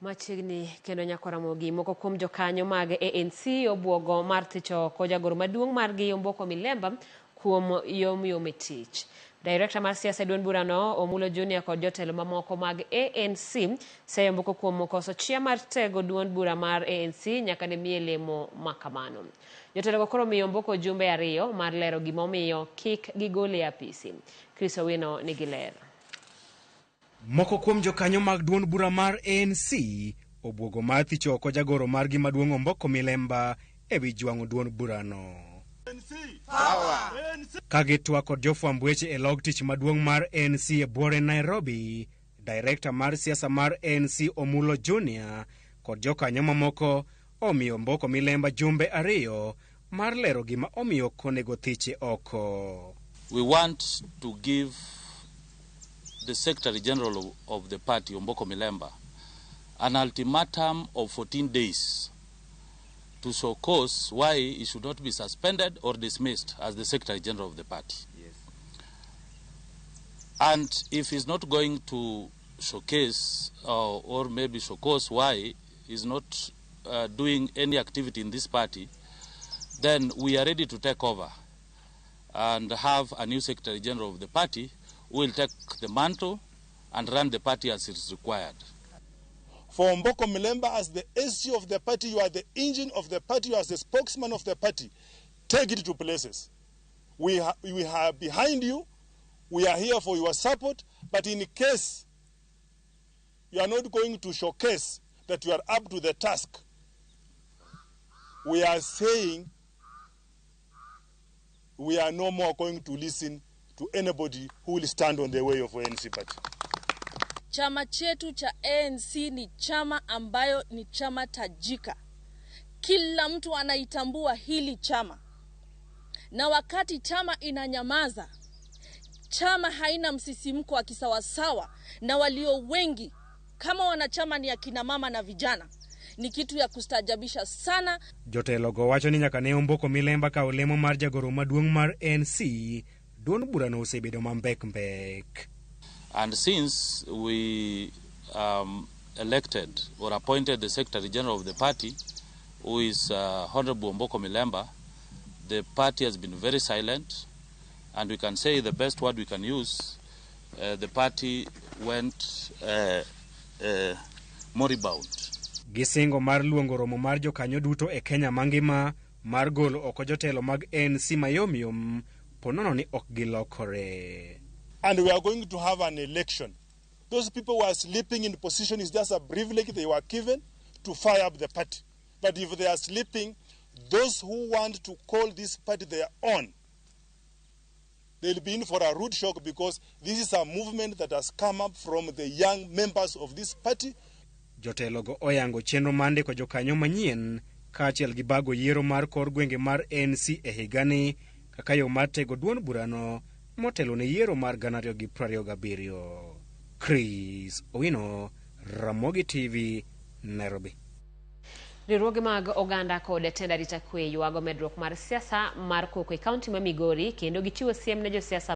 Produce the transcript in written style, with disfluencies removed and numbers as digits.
Machiegni kendo nyako Ramogi, moko kuom jokanyo mag ANC obwogo mar thicho oko jagoro maduong' margi Omboko Milemba kuom yomyom e tich. Director mar siasa e duond burano Omulo Junior kod jotelo mamoko mag ANC seyo Omboko kuom koso chia mar tego duond bura mar ANC nyaka ne miye lemo makamano. Jotelogo koro miyo Omboko jumbe 2 mar lero gimomiyo kik gigole e apisi. Chris Owino nigi ler. Moko kuom jokanyo mag duond bura mar ANC obwogo mar thicho oko jagoro margi maduong' Omboko Milemba ewi jwang'o duond burano. Ka gitwak kod jofwamb weche e log tich maduong' mar ANC e buore Nairobi, Director mar siasa mar ANC Omulo Junior kod jokanyo mamoko omiyo Omboko Milemba jumbe 2 mar lero gima omiyo ok onego thiche oko. We want to give the Secretary General of the party, Omboko Milemba, an ultimatum of 14 days to show cause why he should not be suspended or dismissed as the Secretary General of the party. And if he's not going to showcase or maybe show cause why he's not doing any activity in this party, then we are ready to take over and have a new Secretary General of the party who will take the mantle and run the party as is required. For Omboko Milemba, as the SG of the party, you are the engine of the party, you are the spokesman of the party. Take it to places. We are behind you. We are here for your support. But in case you are not going to showcase that you are up to the task, we are saying we are no more going to listen to anybody who will stand on the way of ANC party. Chama chetu cha ANC ni chama ambayo ni chama tajika. Kila mtu anaitambua hili chama. Na wakati chama inanyamaza, chama haina msisimko wa kisawasawa, na walio wengi kama wanachama ni akina mama na vijana. Ni kitu ya kustaajabisha sana. Jotelo go wacho ni nyaka ne Omboko Milemba kawo lemo mar jagoro maduong' mar ANC, duond burano osebedo mambek mbek. And since we elected or appointed the Secretary General of the party, who is Honorable Omboko Milemba, the party has been very silent, and we can say the best word we can use, the party went moribund. Gisingo mar luongo romo mar jokanyo duto e Kenya mangima mar golo oko jotelo mag ANC mayomyom ponono ni ok gilokore. And we are going to have an election. Those people who are sleeping in position is just a privilege they were given to fire up the party. But if they are sleeping, those who want to call this party their own, they'll be in for a rude shock, because this is a movement that has come up from the young members of this party. Jotelogo oyango chenro mar ndiko jokanyo manyien kaachiel gi bago yiero mar kor gwenge mar ANC e higani kaka yo mar tego duond burano motelo ne yiero mar 2027. Chris Owino, Ramogi TV, Nairobi. Riwruoge mag oganda kod tend arita kwe ywago medruok mar siasa mar koko e kaunti ma Migori kendo gichiwo siem ne josiasa.